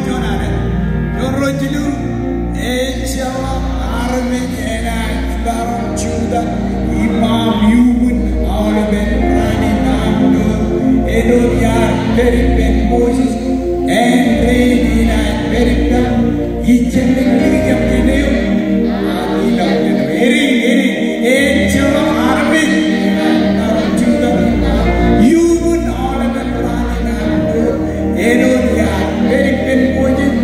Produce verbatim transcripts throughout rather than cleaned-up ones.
Juon alen. Juon, ruo, jilu. Ejjeḷọk armej enaaj maroñ jutak iṃaan iuṃwin aolepen raan in aṃ doon. Āinwōt iar pād ippān Moses, āindein inaaj pād ippa, ij jab likjab jān eok, ak ilọk jān eok. Eñin, eñin, ejjeḷọk armej enaaj maroñ jutak iṃaan iuṃwin aolepen raan in aṃ doon. Āinwōt iar pād ippān Moses,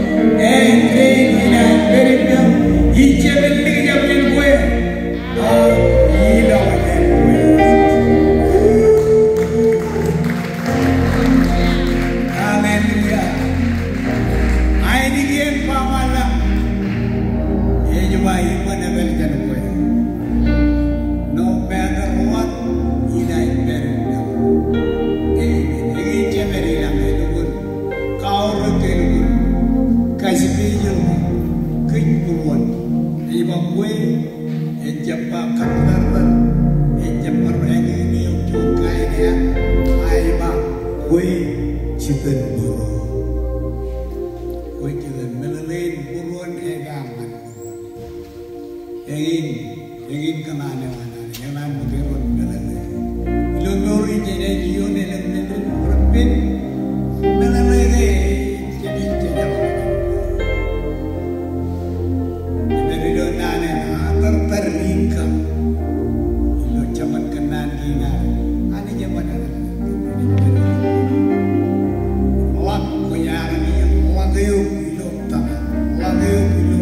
āindein inaaj pād ippa, ij jab likjab jān kwe, ak ilọk jān kwe. Hallelujah. Ainikien ba ṃaanḷọk, ej ba iṃōn epād jān kwe. No matter what, inaaj pād ippa. Amen. Eñin jemed ilañ, elukkuun kaorōk, elukkuun kajjitōk kōj būruon. Ej ba kwe, ejjab ba kōttōttōr, ejjab ba rej eñin eok juon kain eo, ak ej ba kwe jitōnbōro. Kwe jitōn, meḷeḷein būruon ej ba ñan būruon. Eñin, eñin kōṇaan eo an Anij, eñin an ṃōttan meḷeḷe. Ilo ṃool in jenaaj iioon elōñ men rej pen meḷeḷe ke jenaaj jeḷā. Epen ilo naan in atartar in ka. Ilo jeṃṃan kōnnaan kein ad, Anij eban ḷọk kwe armej, ḷọk eok ilo tōmak, ḷọk eok ilo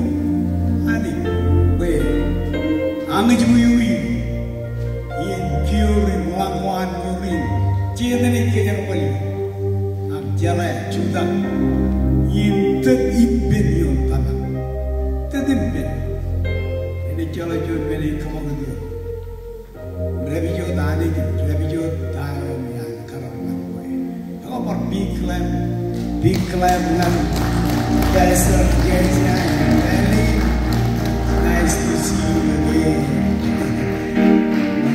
Anij, bwe aṃ ej wiwi in kiiō ri ḷọk waan ṃool in, jenaaj kōjerbali ak jeḷā jutak in tōt ippān ioon tōmak. Tōt ippān. Enaaj jeḷā juon men ej kōṃakūt eok. Dāpij wōt Anij, dāpij wōt ta eo eṃōj an kōrā ñan kwe. Ekwe bar big clap, big clap ñan Pastor Georgia and Ellie. Nice to see you again.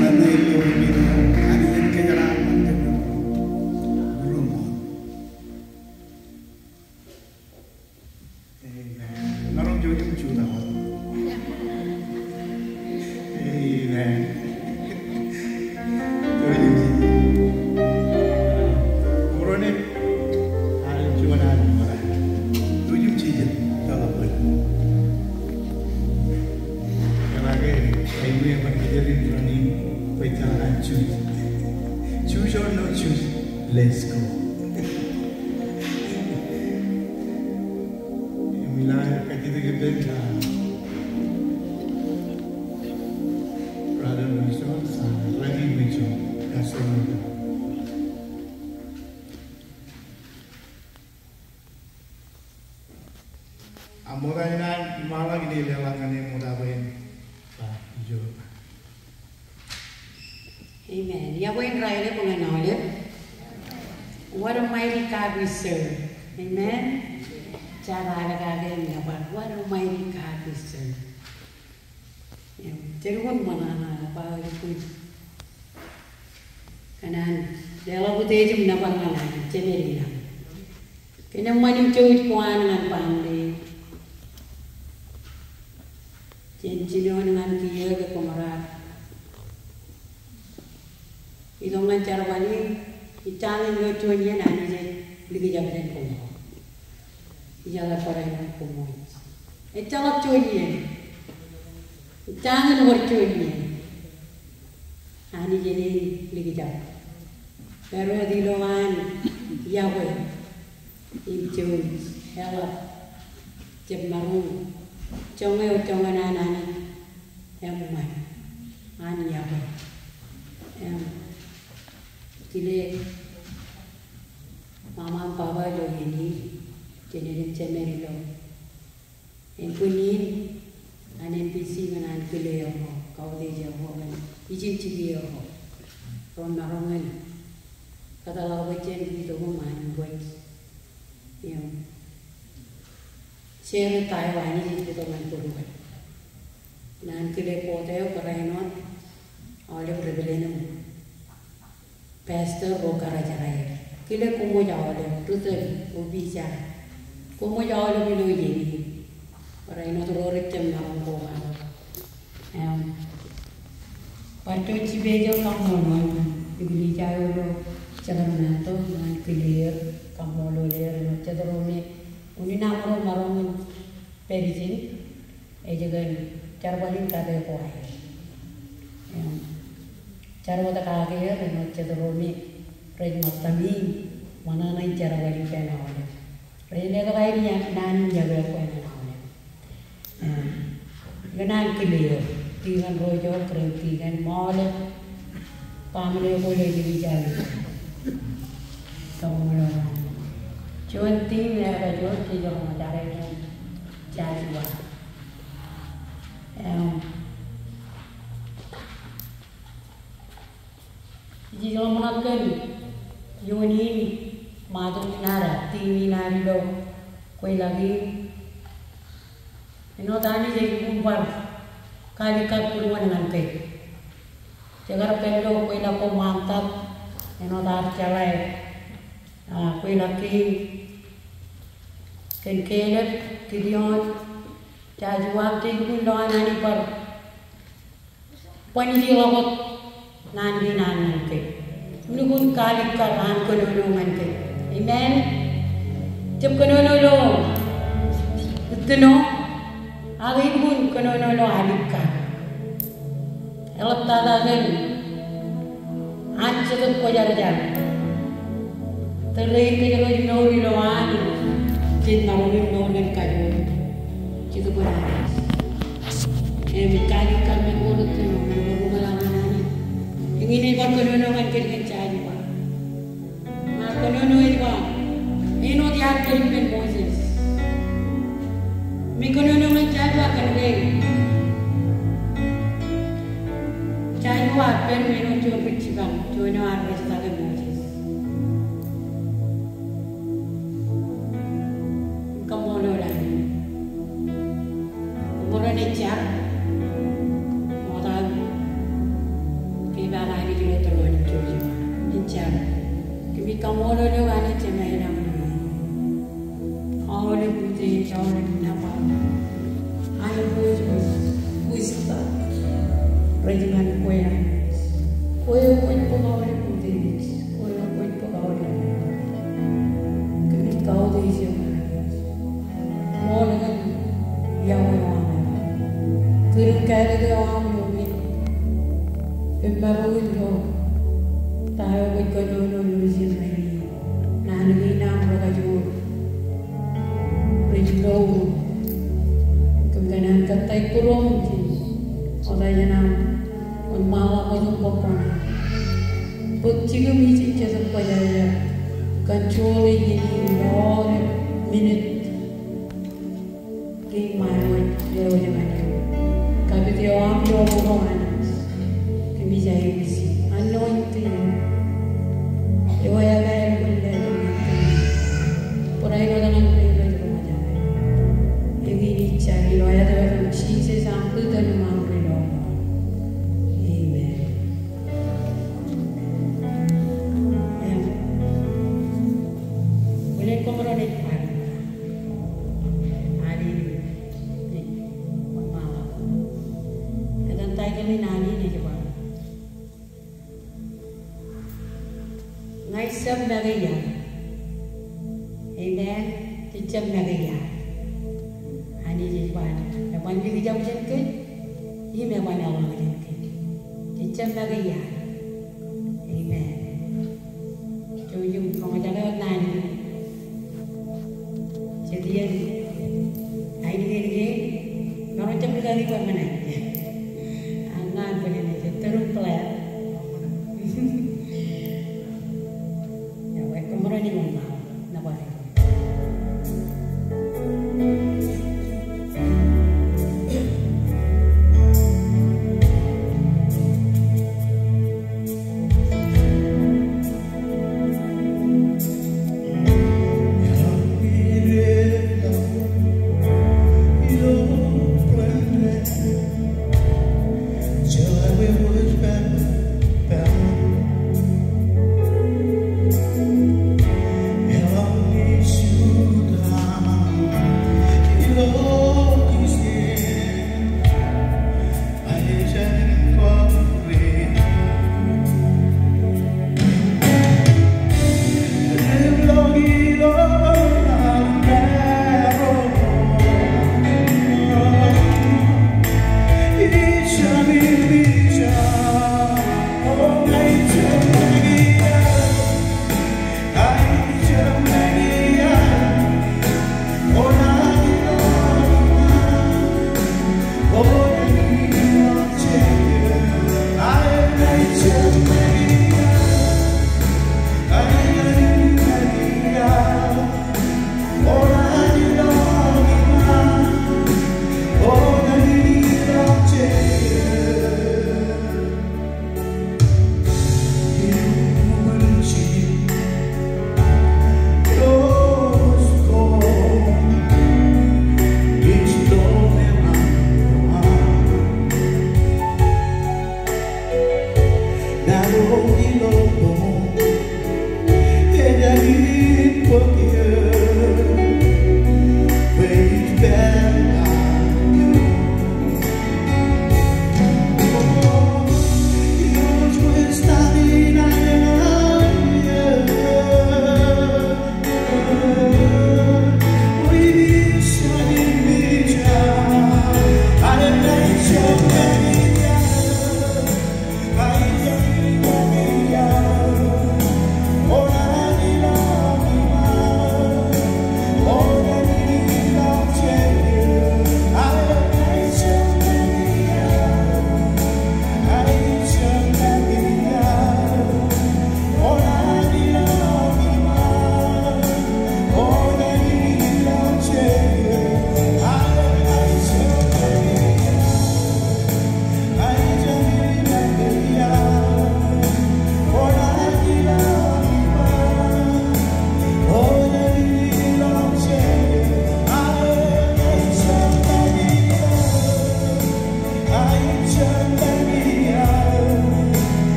Ñan ilo Anij en kōjeraaṃṃan kōj. Amen. Maroñ jouj im jutak wōt. Amen. Jouj im jutak. Būruon eo, alen juon alen ṃōrā. Jouj im jutak. Jouj im jutak. Eḷaññe āinwōt eban kijerij running, bwe ejjeḷọk an juj. Juj or no juj, let's go. Im ilo kajjitōk ippān, uh, Brother Wilson, uh, Randy Wilson, Pastor Wilson. Ak ṃokta in an ṃaanḷọk in leḷọk ñan e ṃokta bwe en ba ijo. Amen. Iọkwe in raelep ñan aolep. What a mighty God we serve. Amen. Jar ḷọk kake im ba, what a mighty God we serve. Im, jar lukkuun ṃōṇōṇō ba lukkuun kōṇaan leḷọk utiej im nōbar ñan Anij, jemed ilañ. Kōn eṃṃan in jouj ko an ñan baaṃle. Jen jinoin ñan kiiō ke koṃ raar itok ñan jerbal in, ij jañin ilo juon iien Anij ej likjab jān koṃ. Ijeḷā barāinwōt koṃ wōj. Ejjeḷọk juon iien. Ij jañin wōr juon iien. Anij enaaj likjab. Pād wōt ilo an iọkwe im jouj, eḷap, jab maroñ joñan eo, joñan an Anij eṃṃan an iọkwe. Im kile ṃaṃa im baba ilo iien in, jenaaj jemed ilo ānbwinnin an NBC ñan an kile eo, kautiej eo, ñan ijin jikier eo. Ro maroñ in kōtḷọk bwe jen itok im an bwe im share ta eo Anij ej itok ñan būruon. Ñan kile board eo, barāinwōt aolep ri-plan im pastor ro kōrā jeraer. Kile koṃ wōj aolep, ri-tōl, opija, Koṃij aolep ilo iien in. Barāinwōt ro rej jab maroñ koṃ aolep. Im, bar juon jipeej eo kaṃṃoolol ñan eklejia eo ilo Sacramento, ñan kile er, kaṃṃoolol er āinwōt jet ro me unin aṃ ro maroñ in pād ijin, ej kōn jerbal in kate ko aer. Im, jar wōt kake er āinwōt jet ro me rej ṃōttami, ṃōṇōṇō in jerbal ippān aolep. Rej letok aer naan in iọkwe ko ñan aolep. Im, ikōṇaan kile er, tikōn ro ijo, kōrā tikōn, ṃool, baaṃle ko ilo eklejia in. Kaṃṃoolol. Juon theme eo ej kajjojo, jej roñjake ñan Joshua. Im, Ij ḷōmṇak kōn iioon in, ṃato in ad, theme in ad ilo kweilọk in. Āinwōt Anij ej lukkuun bar kalikkar būruon ñan kōj. Jekar pād ilo kweilọk ko ṃaantak, āinwōt ad jeḷā, ah, kweilọk kein kōn Caleb, Gideon, Joshua, jej lukkuun lo an Anij bar ban ijeḷọk wōt naan kein an ñan kōj. Im lukkuun kalikkar an kōnono ñan kōj. Amen. Jab kōnono ilo ittino, ak elukkuun kōnono ilo alikkar. Eḷaptata kōn an Jetōb Kwōjarjar. Tōre in kōjro ej mour ilo an, jej maroñ in mour kōn kajoor Jetōb Kwōjarjar. Im kalikkar men ko rettino, men ko rettino an Anij. Eñin ej bar kōnono ñan kōj kōn Joshua. Bar kōnono ej ba, āinwōt iar pād ippān Moses. Im kōnono ñan Joshua kōn ke Joshua ear pād im āinwōt juon ri jipañ, juon eo ear rej take Moses. Im kaṃṃoolol Anij. Koṃaroñ jar. Ṃokta, ke bar Anij ilo tōre in Joshua. Jen jar. Kōmij kaṃṃoolol eok Anij Jemem in aṃ. Aolep utiej, aolep nōbar. Aolep utiej, wisdom. Rej ñan kwe Anij. Kwe eo kwōj bōk aolep utiej. Kwe eo kwōj bōk aolep nōbar. Kōmij kautiej eok Anij. Ṃool kōn iọkwe eo aṃ. Kōn kāālōt eo aṃ ilo iien in. Im maroñ in lo ta eo kwōj kōnono ilo iien in. Naan kein aṃ rekajoor rej lo kōm kōṇaan kōttāik būruōm im jen ṃokta jān aṃ wōnṃaanḷọk wōt im bōk koṇaō. Bōk jikin ijin Jetōb Kwōjarjar. Control ijin ilo aolep minit kein ṃaan wōt eo ej ñan eok. Kapit eo aṃ ilo būruōm Anij. Kōmij aikuj in anointing eo ekāāl kōn lale eo. Barāinwōt ñan kōj ro rej roñjake. Eñin ij jar ilo etan Jisōs aṃ bwidej im aṃ ri lọmọọr. Amen. Im, bōlen koṃ ro ej ba. Hallelujah. Etan title in Anij ej ba, ña ij jab make iaad. Amen. Jej jab make iaad. Anij ej ba, eban likjab jān kōj, im eban eḷḷọk jān kōj. Jej jab make iaad. Amen. Jouj im roñjake wōt naan in. Jet iien ainikinik kein, maroñ jab likaki bwe eṃṃan. Ak ña bōlen ej tōre im flat. Ewōr, koṃ ro ej wōnṃaanḷọk. Nōbar.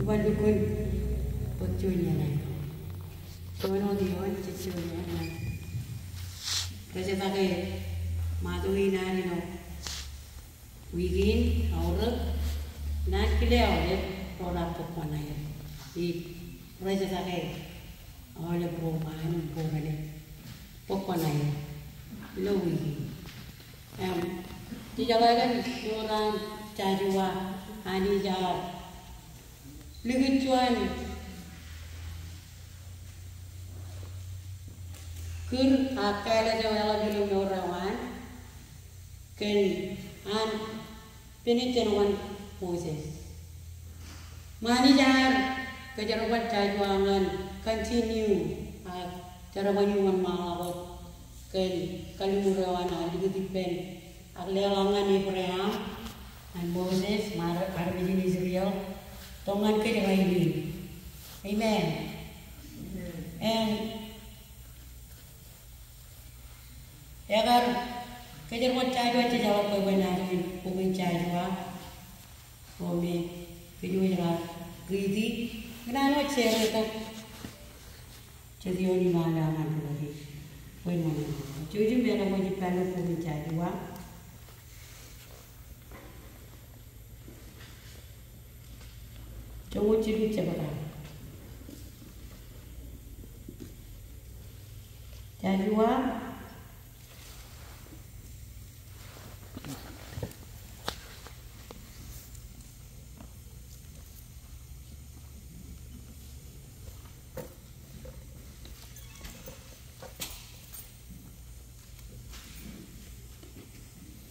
Iban lukkuun bōk juon iien aō. Juon wōt ioon, jej juon iien aō. Rej jatake ṃato in an ilo wiik in, aorōk, naan kile aolep ro raar bōk kuṇaer. Ij, rej jatake aolep ro ṃaan im ro rej bōk kuṇaer ilo wiik in. Im, jejeḷā kōn ioon raan Joshua, Anij ear likūt juon kūr ak kāālōt eo eḷap ilo mour eo an kōn an pinej jān wōn Moses. Ṃaan eo ear kōjerbal Joshua ñan continue ak jerbal wōnṃaanḷọk wōt kōn kalliṃur eo an, an likūt ippān ak leḷọk ñan Abraham, ñan Moses, im armej in Israel, tok ñan kōj rainin. Amen. Im ekar kōjerbal Joshua, jejeḷā bwe bwe naan in bok in Joshua, ro me kōj wōj raar riiti, ikōṇaan wōj share tok jet ioon ilo aolep an ri-kōj. Bwe ṃōṇōṇō. Jouj im āinwōt ij pād ilo bok in Joshua. Joñoul jilu jebta. Joshua.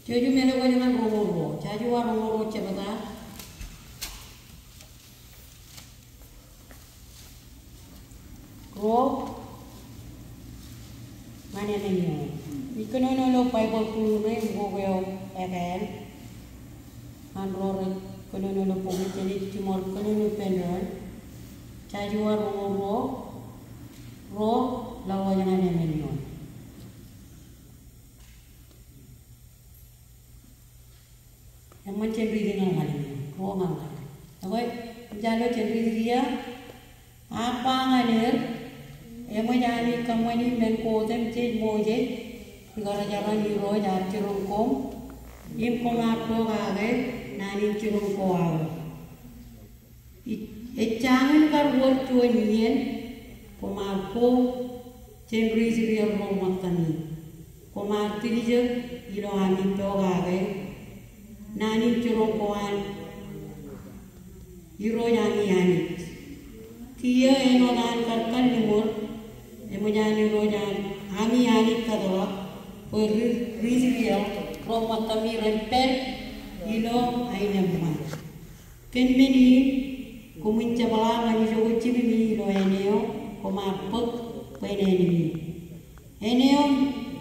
Jouj im āinwōt ej ñan roñoul ruo. Joshua roñoul ruo jebta. Ruo ñan emān eoon. Ij kōnono ilo Baibōḷ bōro ṇe im ukok eo ekāāl. Ñan ro rej kōnono ilo bok in, jenaaj jiṃor kōnono ippān doon. Joshua roñoul ruo, ruo ḷọk ñan emān eoon. Eṃṃan, jen riiti ñan ḷalem eoon, ruo ñan ḷalem. Ekwe, ejjeḷọk jen riiti kiiō. Ak ba ñan er, eṃōj ami kōṃṃani men ko otemjej Moses, ri-kōrā jeran Irooj ear jiroñ koṃ, im koṃ ar pokake naan in jiroñ ko aō. Ej, ejjañin kar wōr juon iien koṃ ar ko jān ri-Israel ro ṃōttami. Koṃ ar tiljek ilo ami pokake naan in jiroñ ko an Irooj ami Anij. Kiiō āinwōt an kar kalliṃur, eṃōj an Irooj ami Anij kōtḷọk bwe ri, ri-Israel ro ṃōttami ren pād ilo aenōṃṃan. Kōn men in, koṃwin jepḷaak ñan ijoko jipimi ilo āne eo koṃ ar bōk bwe en ānemi. Āne eo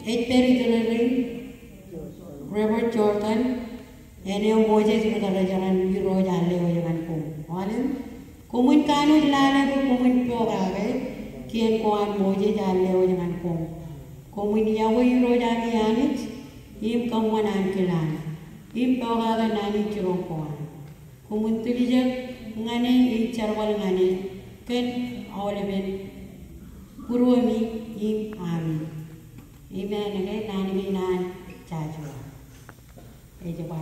ej pād ijerarin River Jordan, āne eo Moses ri-kōrā jeran Irooj ear lewōj ñan koṃ. Aolep, koṃwin kanooj lale bwe koṃwin pokake kien ko an Moses ear lewōj ñan koṃ. Koṃwin iọkwe Irooj ami Anij im kōṃṃan ankilaan, im pokake naan in jiroñ ko an. Koṃwin tiljek ñan e im jerbal ñan e kōn aolepen būruemi im ami. Amen. Ekwe, naan kein an Joshua ej ba,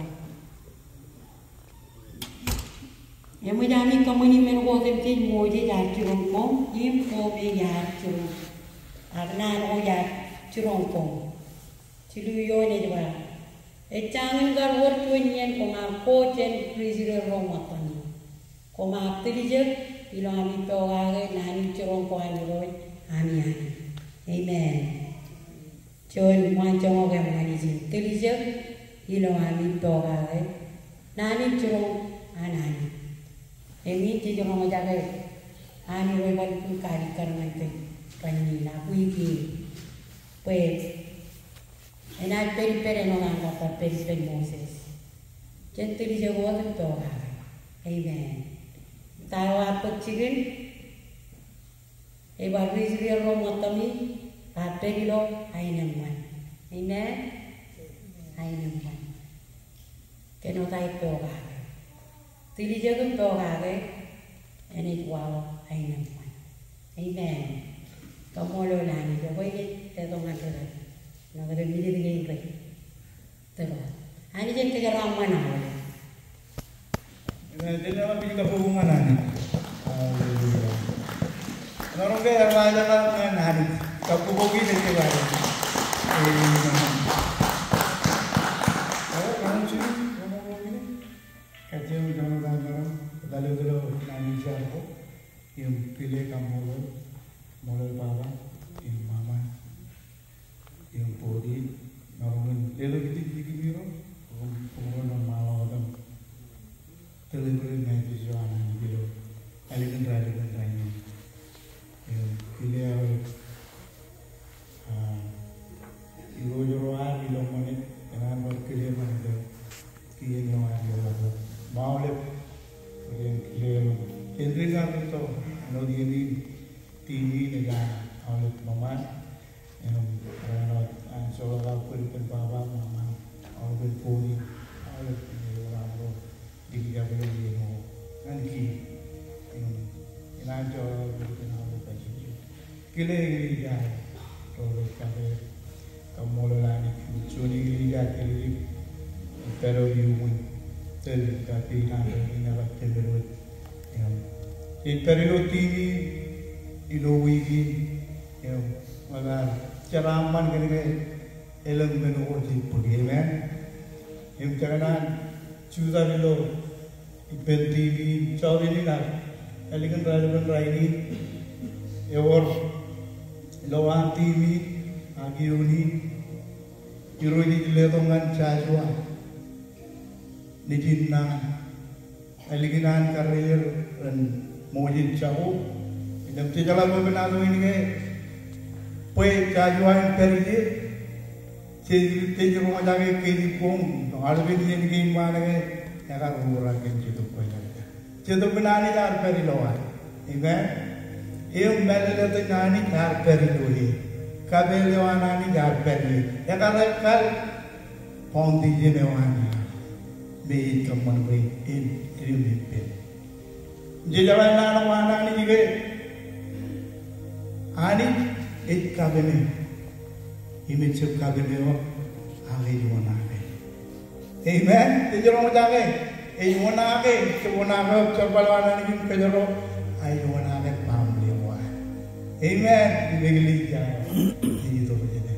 eṃōj ami kōṃṃani men ko otemjej Moses ear jiroñ koṃ im ko me ear jiroñ, ak naan ko ear jiroñ koṃ. Jilu ioon ej ba, ejjañin kar wōr juon iien koṃ ar ko jān ri-Israel ro ṃōttami. Koṃ ar tiljek ilo ami pokake naan in jiroñ ko an Irooj ami Anij. Amen. Juon waanjoñak eṃṃan ijin, tiljek ilo ami pokake naan in jiroñ an Anij. Im jej roñjake an Irooj bar lukkuun kaalikkar ñan kōj rainin ak wiik in. Bwe enaaj pād ippād āinwōt an kar pād ippān Moses. Jen tiljek wōt im pokake. Amen. Ta eo ear bōk jikin, ej ba ri-Israel ro ṃōttami raar pād ilo aenōṃṃan. Amen. Aenōṃṃan. Kōn wōt aer pokake. Tiljek im pokake enaaj waḷọk aenōṃṃan. Amen. Kaṃṃoolol Anij, ekwe ij letok ñan ri-kaki ṇe rej mijit kein rej tōl. Anij en kōjeraaṃṃan aolep. Amen. Jen eḷap ij kabbokbok ñan Anij. Hallelujah. Emaroñ ke eḷap ñan Anij. Kabbokbok ijin ke Anij. Amen. Eo, kaṃṃoolol Anij. Kajjien eo ej maroñ, etal ilo naan in jar ko im kile kaṃṃoolol, ṃoolol baba im mama im bodi, maroñ in leḷọk ijin likimiro, im bōk ro ṇe ṃaḷotak im celebrate Mother's Day eo an Anij ilo ālikin raelep in rainin. Im kile aolep Ah, Irooj ro ad ilo ṃanit, enaaj bar kile ṃanit eo. Kien eo ad ilo ṃanit. Ṃaolep, ren kile ṃanit. Jen ri ñan ri to, āinwōt iien in, team in ej an aolep ṃōṃaan. Im, ren āinwōt an joḷọk aō bōd ippān baba, mama, aolep in bodi, aolep in ewōr aṃro. Dik jabdewōt iien eo ñan kiiō. Im, inaaj joḷọk bōd ippān aolep ajri. Kile eklejia ro rej kake. Kaṃṃoolol Anij, juon eklejia ej kile, ej pād wōt iuṃwin. Tōl kake in an ro rej kake wōt. Im, ej pād ilo team in, ilo wiik in. Im, ṃōk ad jeraaṃṃan kōnke elōñ men ko ej bōk, amen. Im jekōṇaan jutak ilo ippān team in, jọteen in ak ālikin raelep in rainin, ewōr ilowaan team in, ak ioon in, Irooj ej letok ñan Joshua nejin naan. Ālikin an karreoer ren Moses jako. Im jej jeḷā bwe enaaj win ke bwe Joshua en pād ie. Jej, jej roñjake kōj im koṃ, aolepen iien kein ṃaan ke, ekar ura kōn Jetōb Kwōjarjar. Jetōb in Anij ear pād ilowaan. Amen. Im mālōtlōt in Anij ear pād ilo e. Kapeel eo an Anij ear pād ie. Ekar kal foundation eo an Anij. Me ej kōṃṃan bwe en, en ippān. Jej jeḷā naan ko an Anij ke Anij ej kapene. Im ejjab kapene eo, ak ej wōnake. Amen. Jej roñjake, ej wōnake, ejjab wōnake jerbal eo an Anij im kōjro, ak ej wōnake baaṃle eo an. Amen. Im eklejia eo ej itok jāne.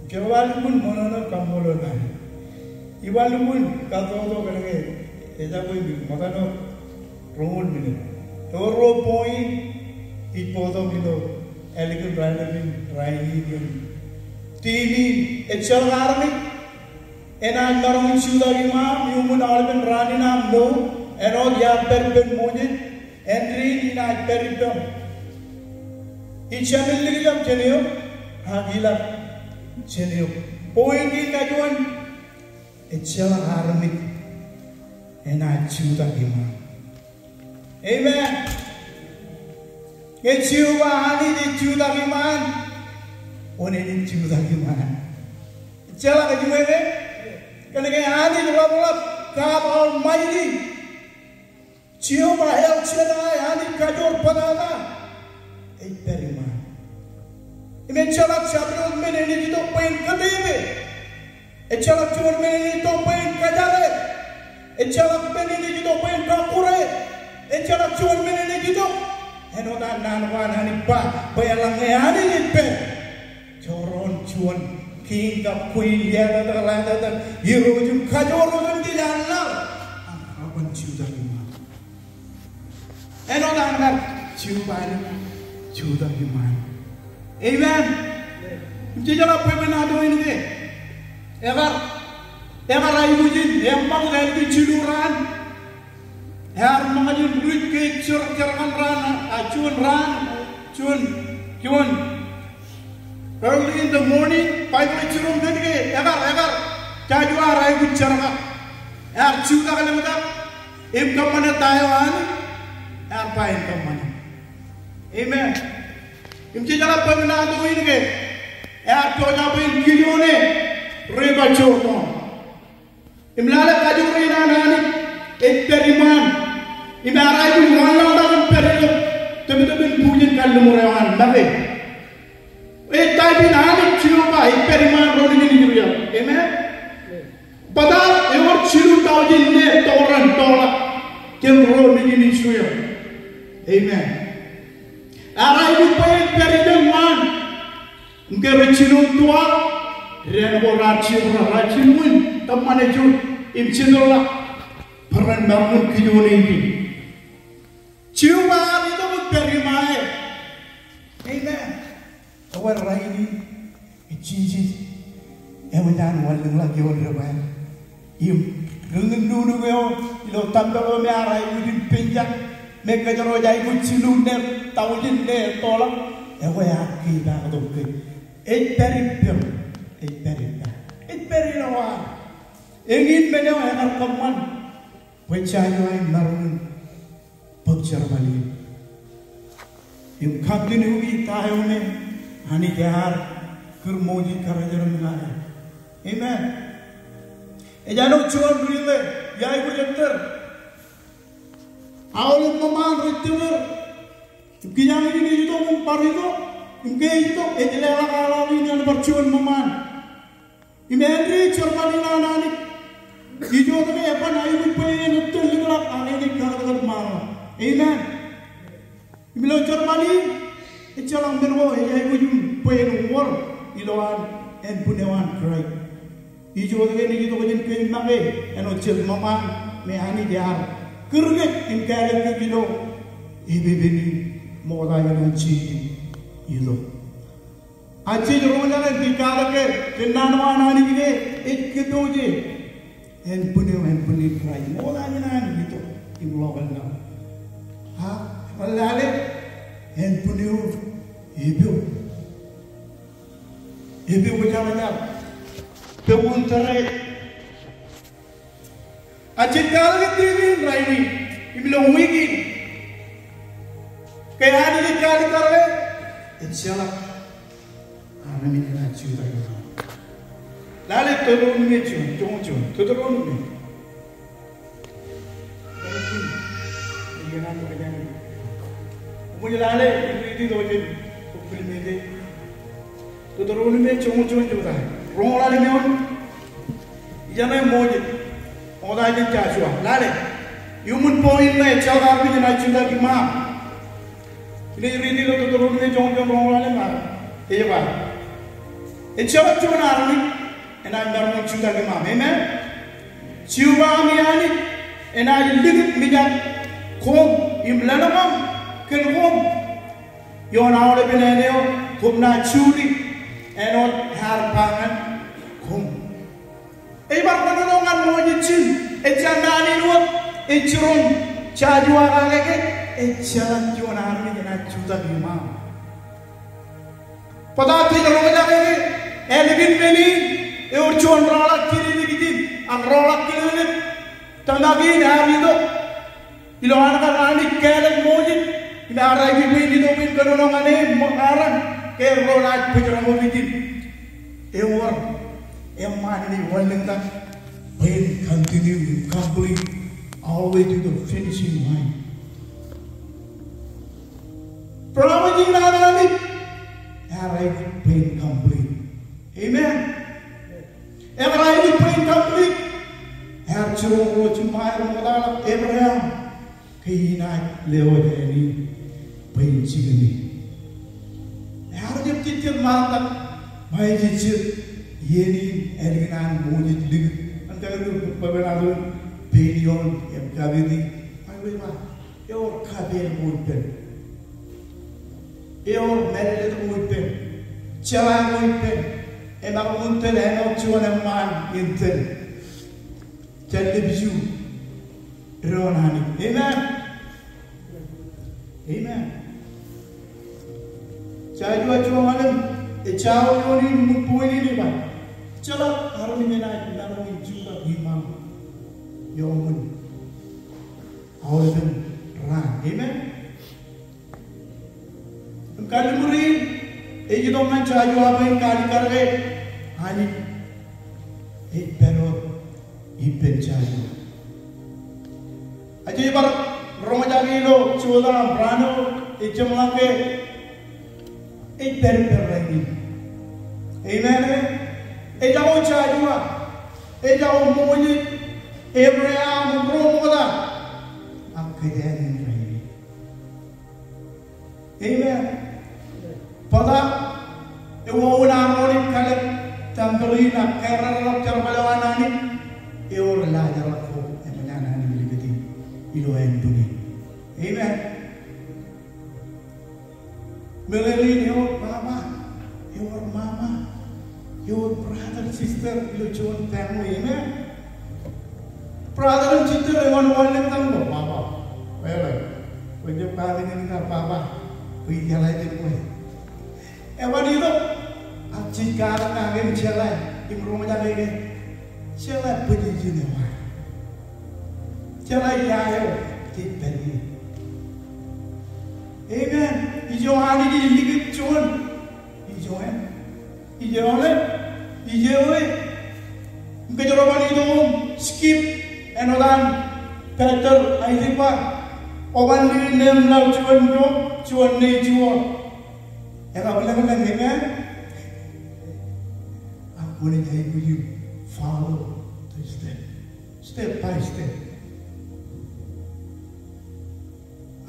Ke bar lukkuun ṃōṇōṇō kaṃṃoolol Anij. Ibar lukkuun kato to kōnke ejjab bwe ṃōttan eo roñoul minit. Ewōr ruo point ij bōktok ilo ālikin raelep in rainin. Team in ejjeḷọk armej enaaj maroñ in jutak iṃaaṃ iuṃwin aolepen raan in aṃ mour, āinwōt iar pād ippān Moses. Āindein inaaj pād ippaṃ. Ij jāmin likjab jān eok, ak ilọk jān eok. Point kein kajuon, ejjeḷọk armej enaaj jutak iṃaan. Amen. Ñe Jeova Anij ej jutak iṃaan, oṇāān in jutak iṃaan. Ejjeḷọk, ej wōt ke, kōnke Anij ḷapḷap, God Almighty. Jehovah El Shaddai, Anij kajoor bōtata, ej pād iṃaan. Im ejjeḷọk jabdewōt men enaaj itok bwe en kōtōpar. Ejjeḷọk juon men enaaj itok bwe en kōjjeḷā. Ejjeḷọk men enaaj itok bwe en kọkkure. Ejjeḷọk juon men enaaj itok. Āinwōt an naan ko an Anij ba, bwe eḷaññe Anij ej pād, joñoul juon, king kab queen, letok, letok, irooj im kajoor otemjej an laḷ, ak reban jutak iṃaan. Āinwōt an kar jutak, jutak iṃaan. Amen. Im jejeḷā bwe enaaj to in ke. Ekar, ekar aikuj in, eṃṃakūt ālikin jilu raan. Ear ṃōñā jān ruj ke jerkakar raan, a, juon raan, juon, juon. Early in the morning, Baibōḷ ej jiroñ kōn ke, ekar, ekar, Joshua ear aikuj jerkak. Ear jutak lōñtak, im kōṃṃane ta eo an, ear ba en kōṃṃane. Amen. Im jejeḷā bwe enaaj to in ke, ear pojak bwe en kijoone, river Jordan. Im lale kajoor in an Anij ej pād iṃaan. Im ear aikuj ṃool tōptōpin bujen kalliṃur eo an make. Ej type in Anij Jeova ej pād iṃaan ro nejin Israel. Amen. Bōtaab ewōr jilu taujin ne toḷ raṇ toḷak kōn ro nejin Israel. Amen. Ear aikuj bwe en pād ijeṇ ṃaan. Im ke rej jino tua, dān ko raar jibra, raar jilñuun tōṃṃan ej juon im jitōḷḷọk bwe ren maroñ in kijoone ijin. Jeova ear itok im pād iṃae. Amen. Ekwe rainin, ej Jisōs eo ej an wanlōñḷọk ioon debwāāl. Im ri-ñūṇ eo ilo tempel eo me ear aikuj in penjak, me kōjro ej aikuj jilu ne taujin ne toḷak, ekwe ear kepaaktok ke ej pād ippem, ej pād ippa, ej pād ilowaan. Eñin men eo ekar kōṃṃan bwe Joshua en maroñ in bōk jerbal in im continue i ta eo me Anij ear kūr Moses kar ej ro ñan e. Amen. Ejān eo juon ri ḷe, iaikuj ettōr. Aolep ṃōṃaan rej tōpar. Im kijañ in ej itok im bar itok. Im ke ej itok, ej leḷọk aḷaḷ in ñan bar juon ṃōṃaan. Im āindein jerbal in an Anij, ij jota ke eban aikuj bwe en ettōr likḷọk ak en ej kakōtkōt ṃaanḷọk. Amen. Im ilo jerbal in, ejjeḷọk men ko ej aikuj im bwe en wōr ilowaan ānbwin eo an Kraist. Ij jota ke en ej itok jān kein make āinwōt jet ṃōṃaan me Anij ear kūr kōj im kāālōt kōj ilo epepen in ṃokta in an Jisōs ilo. Ak jej roñjake im jej katak ke, jān naan eo an Anij ke ej kōpooje ānbwin eo, ānbwin in Kraist. Ṃokta in an itok im ḷokel ñan. Ak rej lale ānbwin eo epo. Epo ejjeḷọk, pok in tōre. Ak jej katak ke tepe in rainin, im ilo wiik in. Ke Anij ej kaalikkar e, ejjeḷọk armej enaaj jutak eo. Lale Deuteronomy juon, joñoul juon, Deuteronomy. Ṃōj lale, im riiti tok jān bok Pilippi. Deuteronomy joñoul juon, joñoul juon. Roñoul ḷalem eoon. Ijeṇe Moses, ṃokta jān Joshua, lale. Iuṃwin point ṇe ejjeḷọk armej enaaj jutak iṃaaṃ. Inaaj riiti ilo Deuteronomy joñoul juon roñoul ḷalem, ej ba, ejjeḷọk juon armej enaaj maroñ in jutak iṃaaṃ. Amen. Jeova ami Anij enaaj likūt mijak koṃ im lōḷñọñ kōn koṃ ioon aolepen āne eo koṃ naaj jutak āinwōt ear ba ñan koṃ. Ej bar kōnono ñan Moses in, ejja naan in wōt ej jiroñ Joshua kake ke ejjeḷọk juon armej enaaj jutak iṃaaṃ. Bōtaab jej roñjake ke ālikin men in ewōr juon rọọlḷọk kililik ijin, ak rọọlḷọk kililik. Tōmak in ear itok ilo an kar Anij kāālōt Moses, im ear aikuj bwe en itok bwe en kōnono ñan e im ṃōk aran ke ro naaj bōjrak ijin. Ewōr eṃṃaan in ej wanlōñtak bwe en continue im complete all the way to the finishing line. Promise in an Anij ear aikuj bwe en complete. Amen. Ekar aikuj bwe en complete. Ear jiroñ ro jiṃṃaer ṃoktaḷọk, Abraham, ke inaaj lewōj āne in bwe en jikōn e. Ear jab jejjet ṃaantak, ṃae jejjet, iien in ālikin an Moses likūt. An kar ilo bwebwenato in pein ioon im kapiti. Ṃae eo ej ba, ewōr kapeel ko ippān. Ewōr mālōtlōt ko ippān. Jeḷā ko ippān. Emaroñ in tōl āinwōt juon eṃṃaan in tōl. Jān lepju doon Anij. Amen. Amen. Joshua juon ḷalem, ejja eo eoon in, ṃōk point in ej ba, ejjeḷọk armej enaaj maroñ in jutak iṃaaṃ ioon aolepen raan. Amen. Im kalliṃur in ej itok ñan Joshua bwe en kaalikkar ke Anij ej pād wōt ippān Joshua. Ak jej bar roñjake ilo jota im raan eo Ej jeṃḷọk ke ej pād ippān rainin. Amen. Ejako Joshua, ejako Moses, Abraham, ro ṃokta, ak kōjeañ in rainin. Amen. Bōtab, ewōr wōt Aron ej kalōk tempel in ak kōrā ḷọk jerbal eo an Anij, ewōr laajrak ko eṃōj an Anij likūti ilo ānbwinnin. Amen. Meḷeḷein ewōr baba, ewōr mama, ewōr brother, sister, ilo juon family, amen. Brother and sister, eban wanlōñ tok baba. Well, kwōn jab katakin kar baba, bwe ijeḷā ijin kwe. Eban itok, ak jej katakin jeḷā, im roñjake ke, jeḷā bwijin eo ad. Jeḷā ia eo jej pād ie. Amen. Ijo Anij ej likūt juon. Ijo en. Ijo en. Ijo e. Im kōjro ban itok im skip āinwōt an Pastor Isaac ba. Oban likūt neeṃ laḷ juon ijo, juon nejiṃor. Ekabwilōñlōñ, amen. Ak kwōnaaj aikuj im follow the step. Step by step.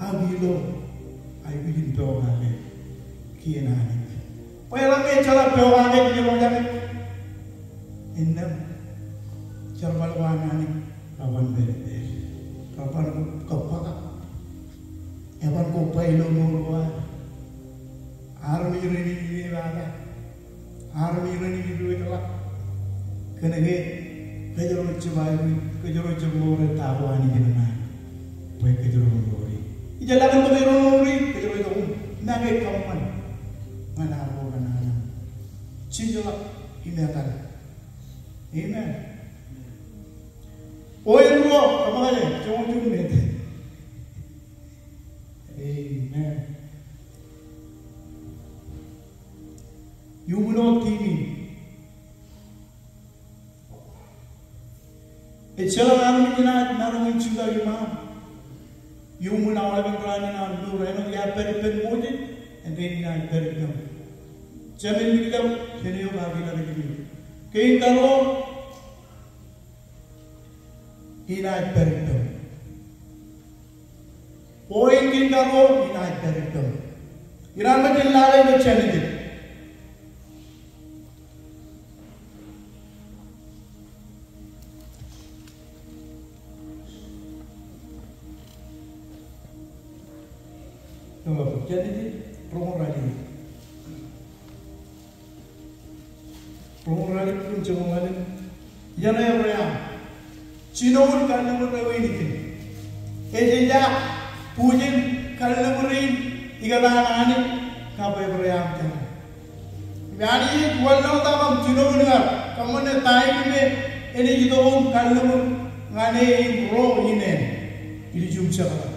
Ak ilo aikuj in pokake kien Anij. Bwe eḷaññe ejeḷā pokake kien Anij, innām jerbal ko an Anij reban pād ippāer. Reban kōbbōkak. Eban kobba ilo mour ko ad. Armej rein ej inepata. Armej rein ej diwōjḷọk. Kōnke kōjro jab aikuj, kōjro jab ṃool ta ko Anij en ṃaan bwe kōjro ṃool ie. Ij lale bwe kōjro ṃool ie, kōjro ej tok im make kōṃṃan ñan ad ro rein an Anij. Jejḷọk im etal. Amen. Eo in ruo, kōṃṃane, joñoul juon minit. Amen. Iuṃwin wōt theme in. Ejjeḷọk armej enaaj maroñ in jutak iṃaan. Iuṃwin aolepen raan in aō mour, āinwōt iar pād ippān Moses, āindein inaaj pād ippām. Jāmin ilo, jān eok ak ilo, jān eok. Kein karuo, inaaj pād ippām. Point kein karuo, inaaj pād ippām. Inaaj ṃōj in lale ilo Genesis. Ilo Genesis roñoul ralitōk. Roñoul ralitōk im joñoul ḷalem. Ijeṇe Ebream, jinoin kalliṃur eo in ijin, ej ejaak bwijin kalliṃur in ikōtaan Anij kab Ebream jeṇe. Im Anij ej wanlaḷtak im jinoin kar kōṃṃane ta in me enaaj itok im kalliṃur ñan e im ro in en ilo juon jebta.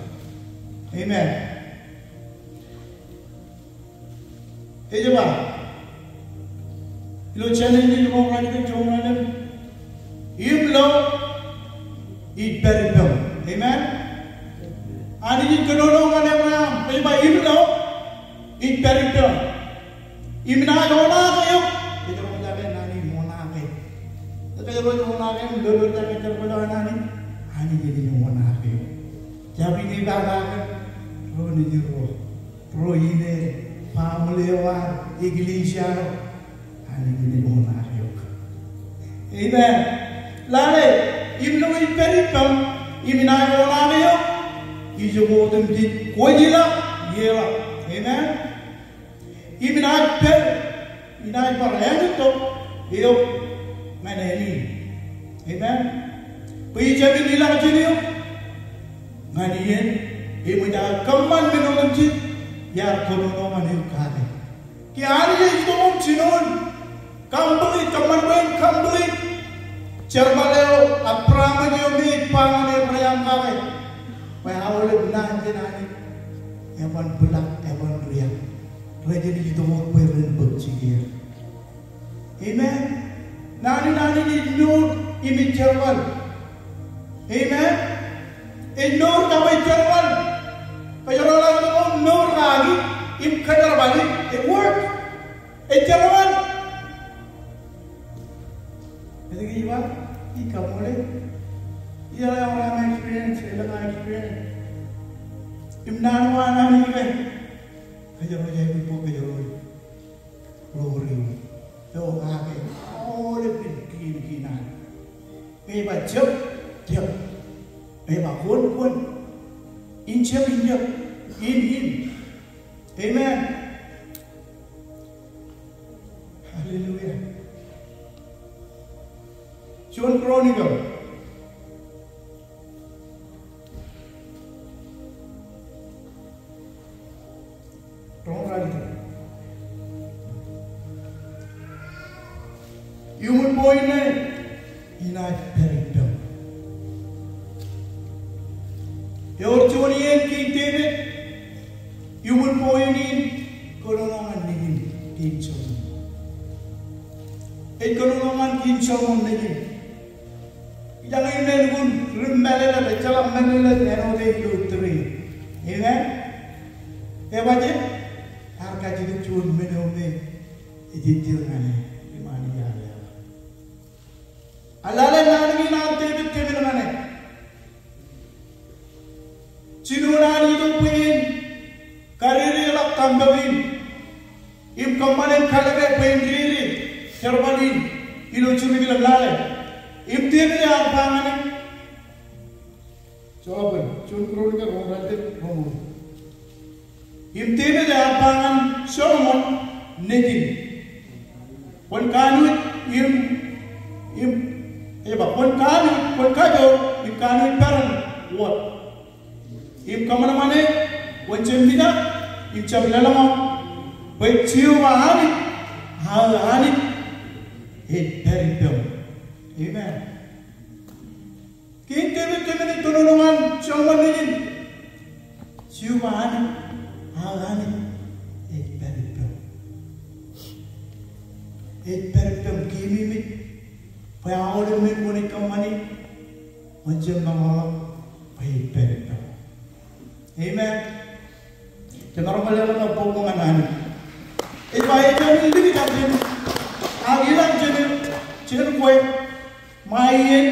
Amen. Ej ba ilo Genesis roñoul ralitōk joñoul ḷalem, im lo ij pād ippām. Amen. Anij ej kōnono ñan Ebream, ej ba im lo ij pād ippām. Im inaaj oṇaake eok. Kōjro ej ba Anij ej oṇaake. Kōjro ej oṇaake im lolorjake jerbal eo an Anij. Anij enaaj oṇaake eok. Jab inepata kōn ro nejid ro. Ro ine, family eo ad, eklejia eo, Anij enaaj oṇaake eok. Amen. Lale, im lo ij pād ippām, im inaaj oṇaake eok, ijo otemjej kwōj ilọk, ielọk. Amen. Im inaaj pād, inaaj bar āinwōt tok eok ñan āne in. Amen. Bwe ij jāmin ilọk jān eok ñan iien eṃōj aō kōṃṃan men otemjej iar kōnono ñan eok kake. Ke Anij ej itok im jinoin complete, kōṃṃan bwe en complete jerbal eo ak promise eo me ej ba ñan Ebream kake. Bwe aolep naan jān Anij eban bōkḷọk, eban riab. Rej jenaaj itok bwe ren bōk jikier. Amen. Naan in Anij ej mour im ej jerbal. Amen. Ej mour kab ej jerbal. Kōjro ḷak itok im mour ke Im kōjerbal, it work. Ejjeḷọk. Etke ij ba? Ij kaṃṃoolol. Ij jeḷā aolep aṃ experience, elōñ aṃ experience. Im naan eo an Anij ke kōjro ej aikuj bōk kōjro ro ri eo. Eo ak aolep in kien kien an. Ej ba jab, jab. Ej ba kwōn, kwōn. In jab, in jab. In, in. Amen. Hallelujah. Juon Chronicle. Roñoul ralitōk. Iuṃwin point ṇe, inaaj pād ippem. Ewōr juon iien Kiiñ Devid, iuṃwin point in, kōnono ñan nejin Kiiñ Solomon. Ej kōnono ñan Kiiñ Solomon nejin. Ijañin men kun ri mālōtlōt, ejjeḷọk mālōtlōt āinwōt ej ilo three. Amen. Ebajeet, ear kajjitōk juon men eo me ejejjet ñan e iṃaan iar leḷọk. Eḷaḷe naan kein an Devid kōmin ñan e. Jinoin an itok bwe en kadedeḷọk tempel in im kōṃṃan in kalōke bwe en dede jerbal in ilo Jerusalem lale. Im Devid ear ba ñan e, Solomon, Juon Chronicle roñoul ralitōk, roñoul. Im Devid ear ba ñan Solomon nejin, kwōn kanooj im, im, ej ba, kwōn kanooj, kwōn kajoor im kanooj peran wōt. Im kōṃanṃane, kwōn jab mijak im jab lōḷñọñ, bwe Jeova Anij, aō Anij, ej pād ippem. Amen. Kiiñ Devid kōmij kōnono ñan Solomon nejin. Jeova Anij, aō Anij, ej pād ippem. Ej pād ippem, keememej bwe aolep men kwōnaaj kōṃṃani, kwōn jab maroñ ḷọk bwe ej pād ippem. Amen. Jemaroñ leḷọk bok eo ñan Anij. Ej ba ejāmin likjab jān, ak ilọk jān, jān kwe, ṃae iien,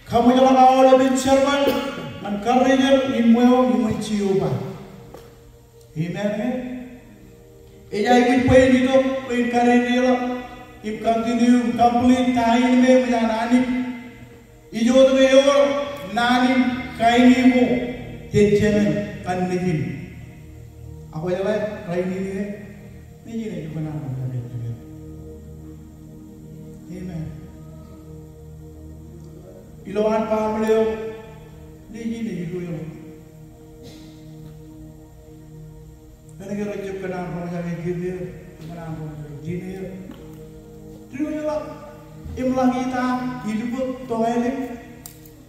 kaṃōjḷọk aolepen jerbal ñan karrejeir in ṃweo iṃōn Jeova. Amen. Ej aikuj bwe en itok bwe en kadedeḷọk im continue im complete ta in me eṃōj an Anij. Ij wōt ke ewōr naan in kain eo jān jemān ñan nejin. Ak kwōjeḷā rainin ke nejin ej kōṇaan ro jake jemān. Amen. Ilowaan baaṃle eo, nejin ej idoḷọk. Kōnke rej jab kōṇaan roñjake jemān, kōṇaan roñjake jemān. Diwōjḷọk im ḷak itaak, ilukkuun tokālik,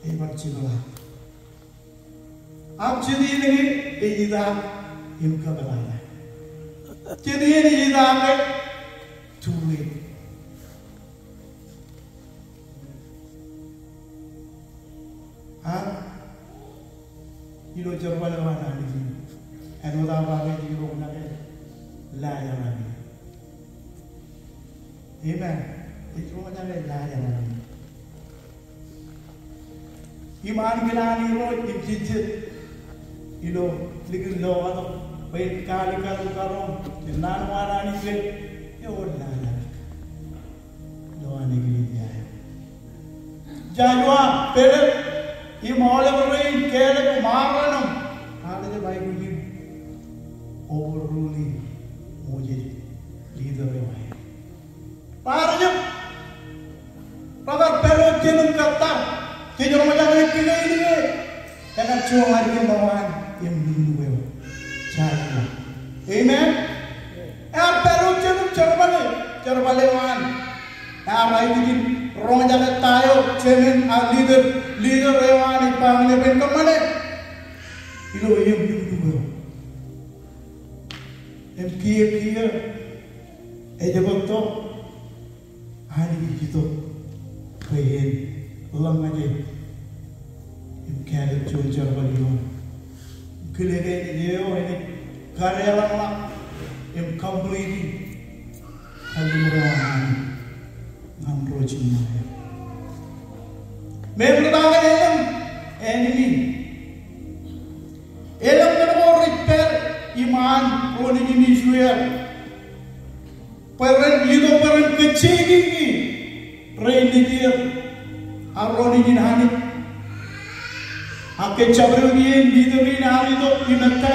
ebar jepḷaak. Ak jet iien ke ej itaak im kōpeḷḷọk. Jet iien ej itaak ke too late. Ak ilo jerbal eo an Anij in, āinwōt aō ba ke ej roñjake laajrak in. Amen. Ej roñjake laajrak in. Im an kōn an Irooj im jejjet ilo likin lokatok bwe en kaalikkar karoñ jān naan eo an Anij ke ewōr laajrak. Ilo an eklejia eo. Joshua, Caleb, im aolep rein, Caleb im aolep rein, raar jab aikuj in overrule Moses, leader eo aer. Raar jab, rekar pād wōt jān im kōttar, jej roñjake kile in ke, ekar joñan ilo an im nuknuk eo. Joshua. Amen. Ear pād wōt jān im jerbale, jerbal eo an. Ear aikuj in roñjake ta eo, jemān, a, leader, leader eo an ej ba ñan e bwe en kōṃṃane. Ilo eō im nuknuk eo. Im kiiō, kiiō, ej bōktok, Anij ej itok bwe en ḷōmṇak e im kāālōt juon jerbal ioon. Im kile ke enaaj eo enaaj kadeḷọñḷọk im complete e kalliṃur eo an Anij ñan ro jiṃṃa eo. Meḷeḷe ke elōñ enemy, elōñ men ko rej pād iṃaan ro nejin Israel bwe ren itok bwe ren kajjioñ ñe rej nejid, ak ro nejin Anij. Ak ke jabdewōt iien leader in ear itok im ettā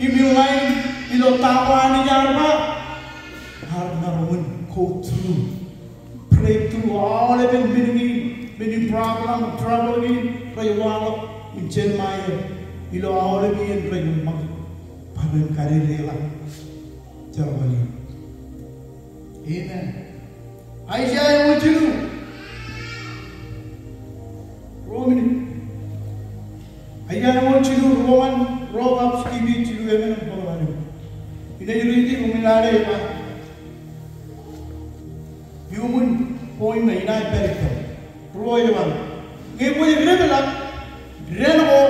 im elaine ilo ta ko Anij ear ba, ear maroñ in go through, break through aolepen men kein, men in problem, trouble kein rej waḷọk im Jeremiah ilo aolep iien rej ṃakūt bwe ren kar leḷọk jerbal in. Amen. Aiseia eoon jilu. Ruo minit. Aiseia eoon jilu, ruo ñan ruo kab jilu, jilu emān im bōk ḷalem. Inaaj riiti, im inaaj lale ej ba, iuṃwin point ṇe, inaaj pād ippaṃ. Ruo ej ba, ñe kwōj depḷọk, dān ko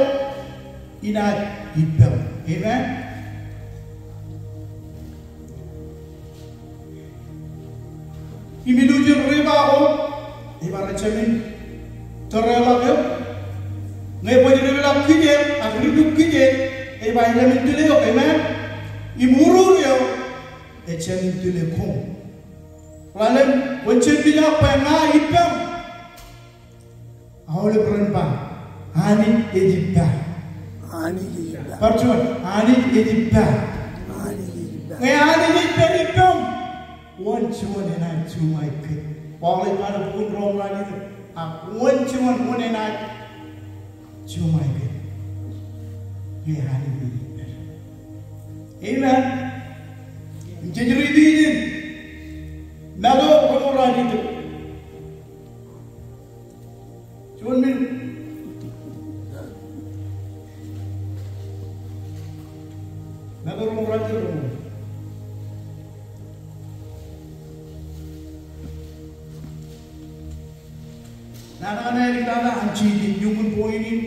inaaj ippaṃ. Amen. Im ilju in river ko, ej ba rej jāmin tōreḷọk eok. Ñe kwōj depḷọk kijeek ak dipuk kijeek, ej ba ej jāmin tile eok, amen. Im urur eo, ej jāmin tile koṃ. Ḷalem, kwōn jen mijak bwe ña ippaṃ. Aolep ren ba, Anij ej ippa. Anij ej ippa. Bar juon, Anij ej ippa. Anij ej ippa. Ñe Anij ej pād ippaṃ, wōn juon enaaj juṃae kōj? Paul ej ba ilo bok in Rom ralitōk, ak wōn juon, wōn enaaj juṃae kōj? Ñe Anij ej pād. Amen. Im jej riiti ijin. Matu roñoul ralitōk. Juon minit. Matu roñoul ralitōk. Naan eo an āliktata an Jisōs, iuṃwin point in,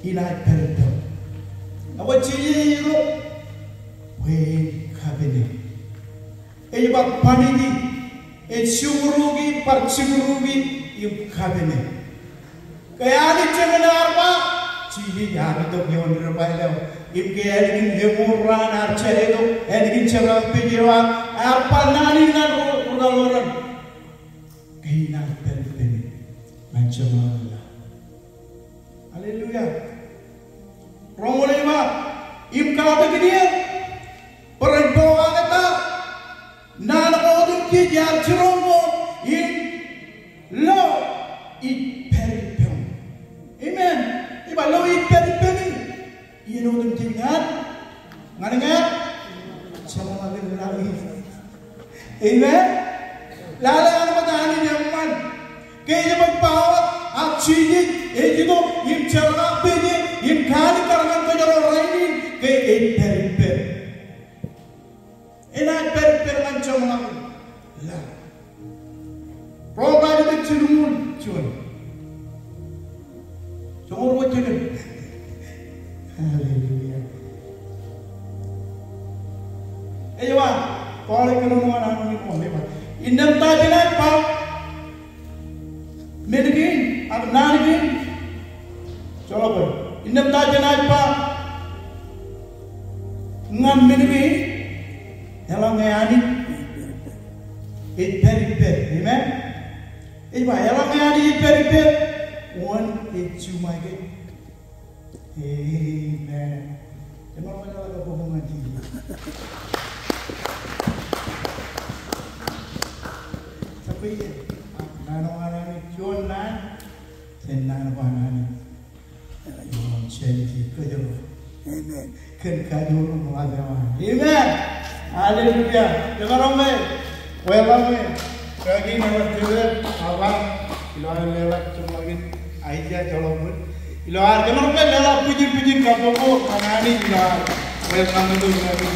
inaaj pād ippaṃ. Ak Jisōs ej itok bwe en covenant. Ej bar punish e, ej jikuruki, bar jikuruki im covenant. Ke Anij jemen ear ba, Jisōs ear itok ioon river eo. Im ke ālikin eṃool raan ear jeratok, ālikin jerkakpeje eo an, ear ba naan in ñan ro, ro kaḷoran. Ke inaaj pād ippāmi ñan jeṃḷọkin laḷ. Hallelujah. Roñoul ej ba, im katakin er bwe ren pokake ta naan ko otemjej ear jiroñ koṃ im lo ij pād ippaṃ. Amen. Ej ba lo ij pād ippāmi. Iien otemjej ñan, ñan ña, jeṃḷọkin laḷ in. Amen. Lale aolep Anij eṃṃan. Ke ej baj power, ak Jisōs ej itok im jerkakpeje im kaalikkar ñan kōjro rainin, ke ej pād ippād. Enaaj pād ippād ñan jeṃḷọkin laḷ. Rom ralitōk jilñuul juon. Joñoul ruo jilñuul. Hallelujah. Ej ba, Paul ej kōnono ñan armej ko, ej ba, innām ta jenaaj ba men kein, ak naan kein? Joḷọk bwe, innām ta jenaaj ba ñan men kein? Eḷaññe Anij ej pād ippād. Amen. Ej ba, eḷaññe Anij ej pād ippād, wōn ej juṃae kōj? Amen. Jemaroñ leḷọk kabbokbok ñan Jisōs. Jab kōj, naan eo an Anij, juon naan, jān naan ko an Anij. Eo an jān kōjro. Amen. Kōn kajoor eo an. Amen. Hallelujah. Jemaroñ ke, welcome ke. Kaki naan ko David, Abba, ilo aer leḷọk jeṃḷọkin Aiseia joḷọk ṃōn. Ilo ad jemaroñ ke leḷọk bwijin bwijin kabbokbok ñan Anij ilo ad welcome tok ñan Anij.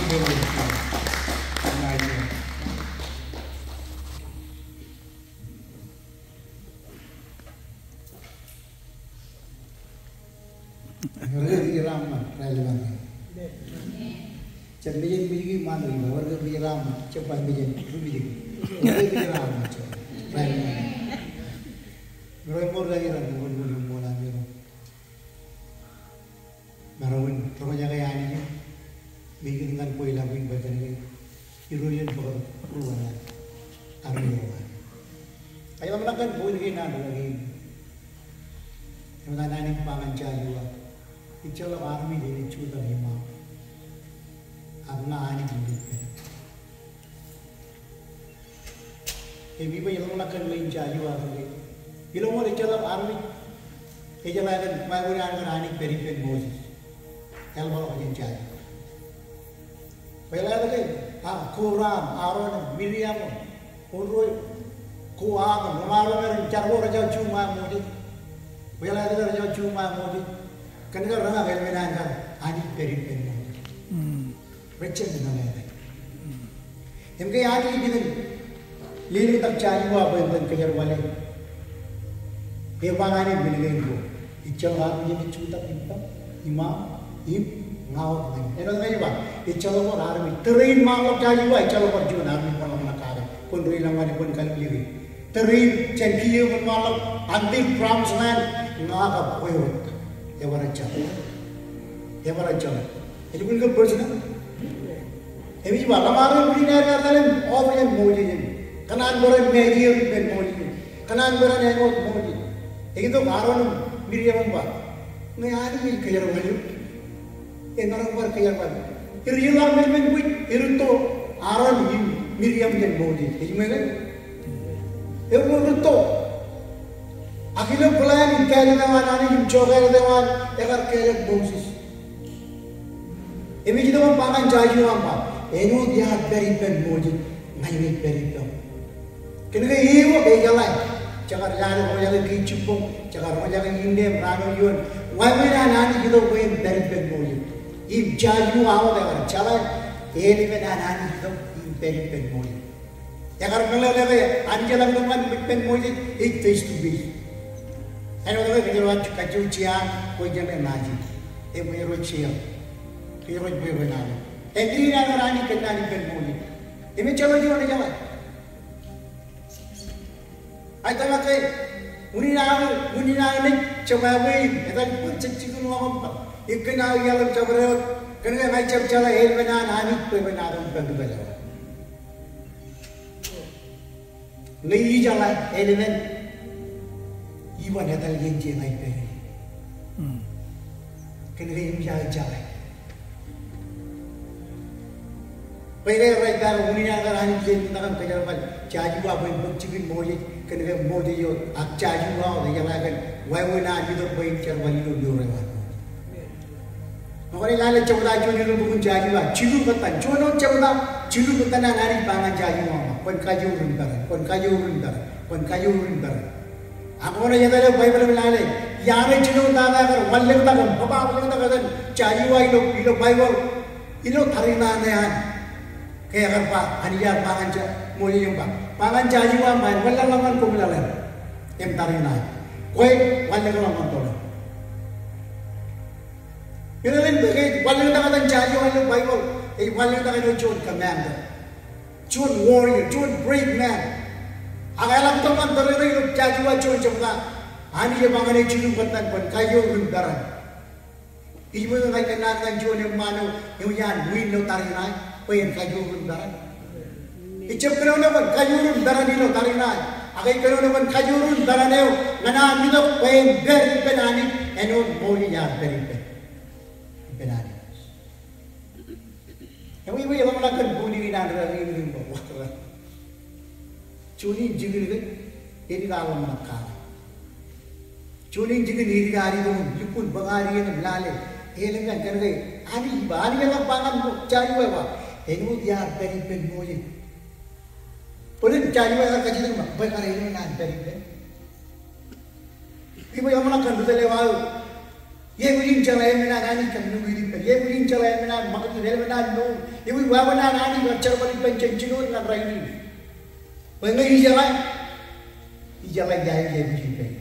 Rej ri raṃṃan, rej ri raṃṃan. Jab mejān mijiki ṃaan ri ba, ewōr ke mijeraṃ, jab ba mejān ri mijiki. Ewōr ke mijeraṃ, jab. Right. Ṃiro ṃool ḷọk iran, ṃool, ṃool, ṃool, ṃiro. Maroñ in roñjake Anij, mejān ñan kwe ḷọk in ba kōn ke Irooj en bōk ruo an armej eo an. Ij ḷōmṇak kōn point kein an ri-kaki in. Eṃōj an Anij ba ñan Joshua, ejjeḷọk armej ej jutak iṃaṃ, ak ña Anij ij pād ippād. Im ij ba ij ḷōmṇak kōn ḷein Joshua kōn ke ilo ṃool ejjeḷọk armej ejeḷā kōn wāween an kōn Anij pād ippān Moses, eḷapḷọk jān Joshua. Bwe eḷap ke, a, Kora im Aron im Miriam im Hur, ko a, ḷōṃaro eo ren jar ko rejjab juṃae Moses. Bwe eḷap ke rejjab juṃae Moses kōn ke reñak ālikin an kar Anij pād ippān Moses. Rejjab meḷeḷe. Im ke Anij ej lelōñtak Joshua bwe en kōjerbale, ej ba ñan e men kein ko, ejjeḷọk armej ej jutak ippān, iṃaṃ, im ña wōt ñan eok. Āinwōt ñe ij ba, ejjeḷọk wōt armej. Tōre in ṃaanḷọk Joshua, ejjeḷọk wōt juon armej kwōn ḷōmṇak kake. Kwōn ri lọmọọr, kwōn kalōklōke. Tōre in jān kiiō ṃōn ṃaanḷọk, until promised land, ña kab kwe wōt. Ebar ejjeḷọk. Ebar ejjeḷọk. Ej lukkuun ke verse nine. Im ej ba, ḷōṃaro eo ri-naan ear etal im off jān Moses in. Kōṇaan bwe ren mejeer ippān Moses in. Kōṇaan bwe ren āinwōt Moses. Ej itok Aron im Miriam im ba, ñe Anij ej kōjerbale eok, emaroñ bar kōjerbale. Ri-ḷak men men bwe rūtto Aron im Miriam jān Moses. Ej ṃool ke? Erro rūtto. Ak ilo plan im kāālōt eo an Anij im jokāālōt eo an, ekar kāālōt Moses. Im ej itok im ba ñan Joshua im ba, āinwōt iar pād ippān Moses, ña ij pād ippām. Kōn ke eok ejeḷā, jekar lale roñjake ke jibboñ, jekar roñjake innem raan eo eoon. Wāween an Anij itok bwe en pād ippān Moses. Im Joshua wōt ekar jeḷā ālikin an Anij itok im pād ippān Moses. Ekar meḷeḷe ke Anij eḷak itok ñan ippān Moses ej face to face. Āinwōt ke kōjro kajjojo jea, kwe jema naaj. Im kōjro jea. Kōjro bwebwenato. Āinwōt in an Anij kōnnaan ippān Moses. Im ejjeḷọk juon ejeḷā. Ij tōmak ke unin an, unin an ej jab wāween, etal bōk jikin ḷọk im ba, ikōṇaan iaḷ im jabdewōt, kōn ke ña ij jab jeḷā ālikin an Anij bwebwenato im pād ippān ḷọk. Ñe ijeḷā ālikin, iban etal iien je ña ij pād ie. Kōn ke im ja ejjeḷā. Bwe ke rej ba ke unin an kar Anij lelōñtak im kōjerbal Joshua bwe en bōk jikin Moses, kōn ke Moses eo, ak Joshua wōt ejeḷā kōn wāween an itok bwe en jerbal ilo mour eo an. Ñe kwōnaaj lale jebta juon ilo bok in Joshua, jilu kōttan, juon wōt jebta, jilu kōttan an Anij ba ñan Joshua, kwōn kajoor im peran, kwōn kajoor im peran, kwōn kajoor im peran. Ak kwōnaaj etal eo Baibōḷ im lale, iar jino tata kar wanlōñtak im bōk wanlōñtak etan Joshua ilo, ilo Baibōḷ, ilo tariṇae ṇe an. Ke ekar ba, Anij ear ba ñan Moses im ba, ba ñan Joshua im ba, wanlōñḷọk ñan koṃ laḷ eo im tariṇae. Kwe wanlōñḷọk ñan toḷ eo. Ilo etan bwe ke wanlōñtak etan Joshua ilo Baibōḷ, ej wanlōñtak ilo juon commander. Juon warrior, juon brave man. Ak eḷap tok ñan tōre eo ilo Joshua juon jebta. Anij ej ba ñan e jilu kōttan kwōn kajoor im peran. Ij ba ñe ña ij kōnnaan ñan juon eṃṃaan eo, eo ear win ilo tariṇae, bwe en kajoor im peran. Ejjab kōnono kwōn kajoor im peran ilo tariṇae. Ak ej kōnono kwōn kajoor im peran eo, ñan an itok bwe en pād ippān Anij, āinwōt Moses ear pād ippān, ippān Anij. Im ij ba ij ḷōmṇak kōn point kein an ri-kaki in im ba, wōt ḷọk. Juon in jikin ke, edik ad ḷōmṇak kake. Juon in jikin edik ad itok im lukkuun bōk ad iien im lale. Elōñ kōn ke, Anij ej ba, Anij eḷak ba ñan Joshua ba, āinwōt iar pād ippān Moses. Bōlen Joshua ekar kajjitōk im ba, bwe kar āinwōt an pād ippān. Ij ba ij ḷōmṇak kōn ri-tōl eo aō. Iiō kwōj jeḷā emān an Anij kōm nukū ippān. Iiō kwōj jeḷā emān an ṃakūtkūt, emān an mour. Iiō kwōj, wāween an Anij kar jerbal ippān jān jinoin ñan rainin. Bwe ñe ijeḷā, ijeḷā ia eo iiō kwōj ippān.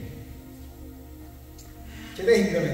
Jete in kōrā.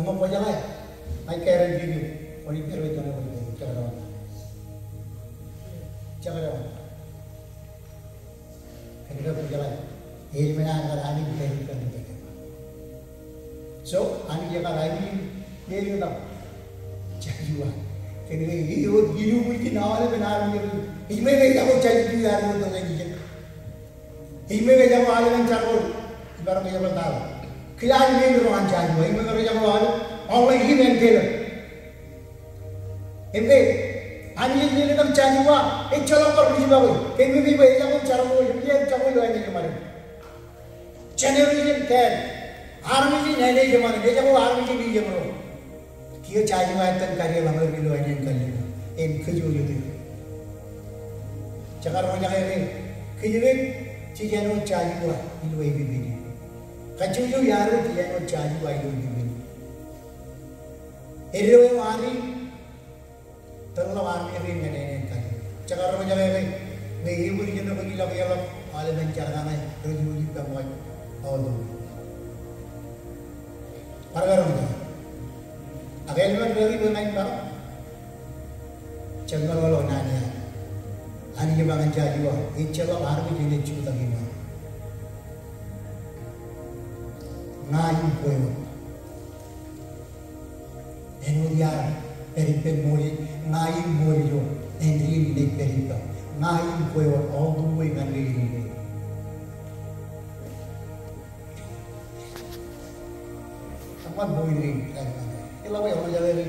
Bwe ñe kwōjeḷā, I guarantee you, kwōnaaj pād wōt jeṇe kwōj pād, jekdọọn. Jekdọọn. Kōnke kwōjeḷā, ej men an kar Anij pād ippān kōj. So, Anij ekar aikuj in leḷọk Joshua. Kōnke ewōr ilubwiljin aolepen armej ro. Ej ṃōj ke ejako Joshua ro tok āinwōt ijin. Ej ṃōj ke ejako aolepen jar ko, ij maroñ ke ejako tata. Kilaaj men ro an Joshua. Ej ṃōj ke ejako aolep, only him and Caleb. Im ke, Anij ej leḷọk Joshua, ejjeḷọk bar ri-jibakwe. Ke ej ṃōj bwe ejako jar ko, ejako ilo āinwōt ijin ṃōṇōṇō. Generation ten. Armej in āne ej ṃōṇōṇō, ejako armej in ijin ro. Kiiō Joshua ettōn kadeḷọñ er ilo āinwōt kalliṃur. Im kōj eo jet er. Jekar roñjake ke, kōj eo jej āinwōt Joshua ilo epepen in. Kajjojo iaad eo jej āinwōt Joshua ilo epepen in. Eddo eo an in, tōrḷọk armej rein ñan āinwōt kalliṃur. Jekar roñjake ke, ñe eobrijin ro kwōj ilọk, ilọk aolepen jar kaṇe, rej juon ippaṃ waj aolep. Bar karoñjake. Ak elōñ men rej bwe ña in bar. Jab maroñ ḷọk naan eo. Anij ej ba ñan Joshua, ejjeḷọk armej enaaj jutak iṃaan. Ña im kwe wōt. Āinwōt iar pād ippān Moses, ña im Moses eo, āindein ij pād ippaṃ. Ña im kwe wōt all the way ñan ke āinwōt. Eṃṃan point kein, eḷap eḷap eḷap.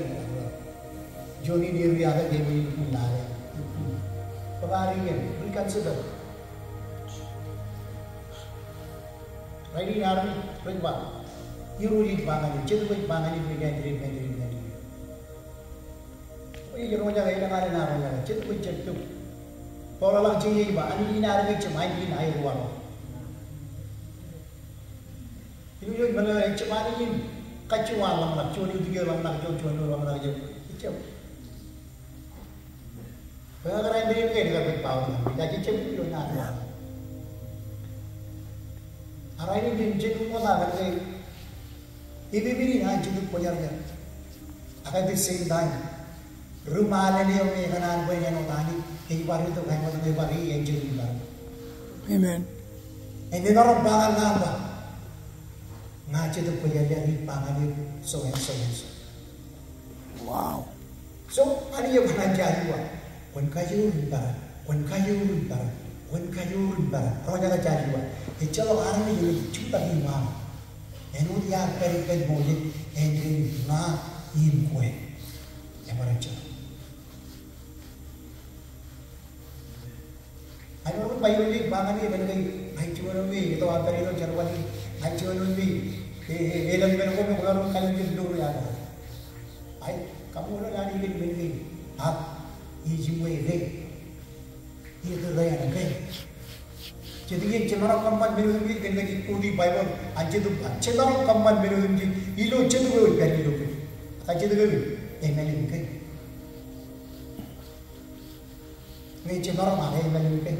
Juon in area ke eṃōj in lale. Bōk ad iien, reconsider. Rainin armej rej ba, Irooj ej ba ñan eok, Jetōb ej ba ñan eok, ej ba ñan eok, ej ba ñan eok. Ej roñjake, elōñ ad naaj roñjake, Jetōb ej Jetōb. Paul eḷaññe ej ba, Anij in ad kajjitōk, Anij in aer waḷọk. Ilo eo ej ba, ejjab Anij in kajjitōk an ḷōmṇak, juon eo ej ḷōmṇak, juon, juon eo ḷōmṇak, ejjab. Ejjab. Bwe ñe kar āindein ke, kar baj power ñan, ij jab ilo naan. Ak rainin jen, jen uññūr kōn ke epepen in an Jetōb Kwōjarjar. Ak at the same time, ri-ṃaal eo me ekōṇaan bwe en āinwōt Anij, ej bar itok āinwōt ñe bar e, ej Jetōb in bar. Amen. Im emaroñ ba ñan ña ba, ña Jetōb Kwōjarjar, ij ba ñan eok so and so and so. Wow. So, Anij ej ba ñan Joshua, kwōn kajoor im peran, kwōn kajoor im peran, kwōn kajoor im peran. Roñjake Joshua, ejjeḷọk armej enaaj jutak iṃaan. Āinwōt iar pād ippān Moses, āindein ña im kwe. Ebar ejjeḷọk. Āinwōt Baibōḷ ej ba ñan e, kōn ke ña ij juon eo me, ej itok aō pād ilo jerbal in, ña ij juon eo me, e, e, elōñ men ko me kwōmaroñ kalimjek ilo ri-ad. Ij kaṃṃoolol Anij kōn men kein, ak ij iṃwe ke, ij kōttan ke. Jet iien jemaroñ kōṃṃan men otemjej kōn ke jej quote Baibōḷ, ak jet, jemaroñ kōṃṃan men otemjej ilo Jetōb eo ej pād ilo kōj. Ak Jetōb eo ej mālim kōj. Ñe jemaroñ ak ej mālim kōj.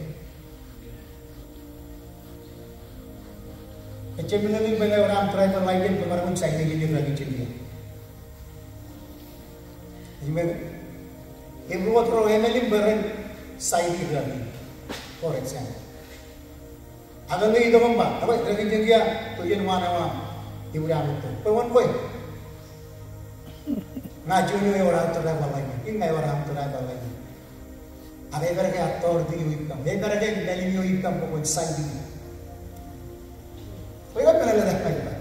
Ejjab meḷeḷe in bwe ñe ewōr aṃ driver license, kwōmaroñ in sign e ilo rikijjien eo. Amen. Im ewōr ro emālim bwe ren sign e rikijjien. For example. Ak ñe itok im ba, ebwe, rikijjien eo, to jen waan eo aṃ, ewi aṃ itok. Bwe wōn kwe? Ña juon eo ewōr aō driver license, im ña ewōr aṃ driver license. Ak ej pād ke authority eo ippaṃ, ej pād ke mālim eo ippaṃ bwe kwōn sign e. Bwe ej pād ke authority eo ippaṃ.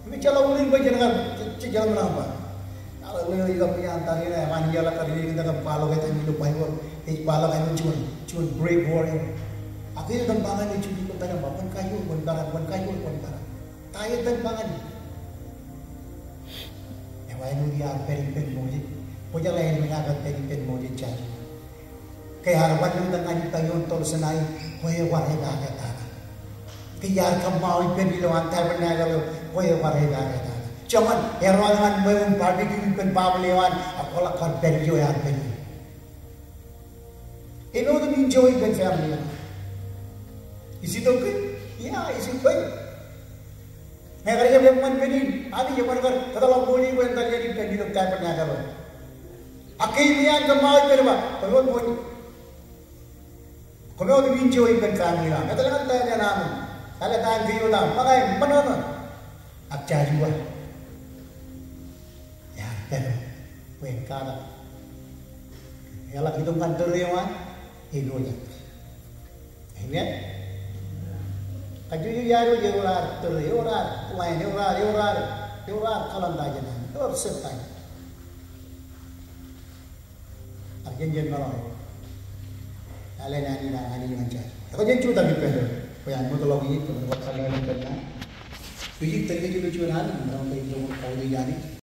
Im ejjeḷọk wūnin bwe jen kar, je, je, jeḷā men aṃ ba. Hallelujah, ilo iaan tariṇae, eṃṃan ijeḷā tariṇae, kōn ta kab kwaḷọk etan ilo Baibōḷ, ej kwaḷọk āinwōt juon, juon brave warrior. Ak Ak etan ba ñan e, juon ilo pād im ba, kwōn kajoor, kwōn peran, kwōn kajoor, kwōn peran. Ta etan ba ñan e? Ewānōk iar pād ippān Moses. Kwō jeḷā āinwōt aō pād ippān Moses Joshua? Ke ear wanlōñtak ñan ippa ioon toḷ Sinai, kwe kwaar epaakōtata. Ke iar kōṃṃao ippān ilowaan tabernacle eo, kwe kwaar epaakōtata. Joñan, ear wanlōñ ñan ṃweo im barbecue ippān baaṃle eo an, ak kwō ḷak kar pād ijo ear pād ie. Im ewōr im enjoy ippān family eo an. Is it okay? Yeah, is it okay? Ñe kar jab eṃṃan men in, Anij eṃṃan kar kōtḷọk Moses bwe en tōl jān ippān ilo tabernacle eo. Ak ke ej iaan kōṃṃao ippān, ba, kwōn ṃōj. Kwōn ṃōj im enjoy ippān family eo aṃ. Etal ñan ta eo aṃ. Etal ta eo aṃ, ṃōñā im ṃōṇōṇō. Ak Joshua, ear pād bwe en katak. Eḷak itok ñan tōre eo an, epojak. Amen. Kajjojo iar, ewōr ad tōre, ewōr ad plan, ewōr ad, ewōr ad, ewōr ad kaḷapḷọk jān an, ewōr set time. Ak jen, jen meḷọkḷọk. Eḷap an Anij, Anij ñan Joshua. Ekwe jen jutak ippān doon. Bwe en ṃōtḷọk ie, bwe en ṃōtḷọk ie. Ijin tōl ilo juon al, meḷọkḷọk ilo juon kautiej Anij.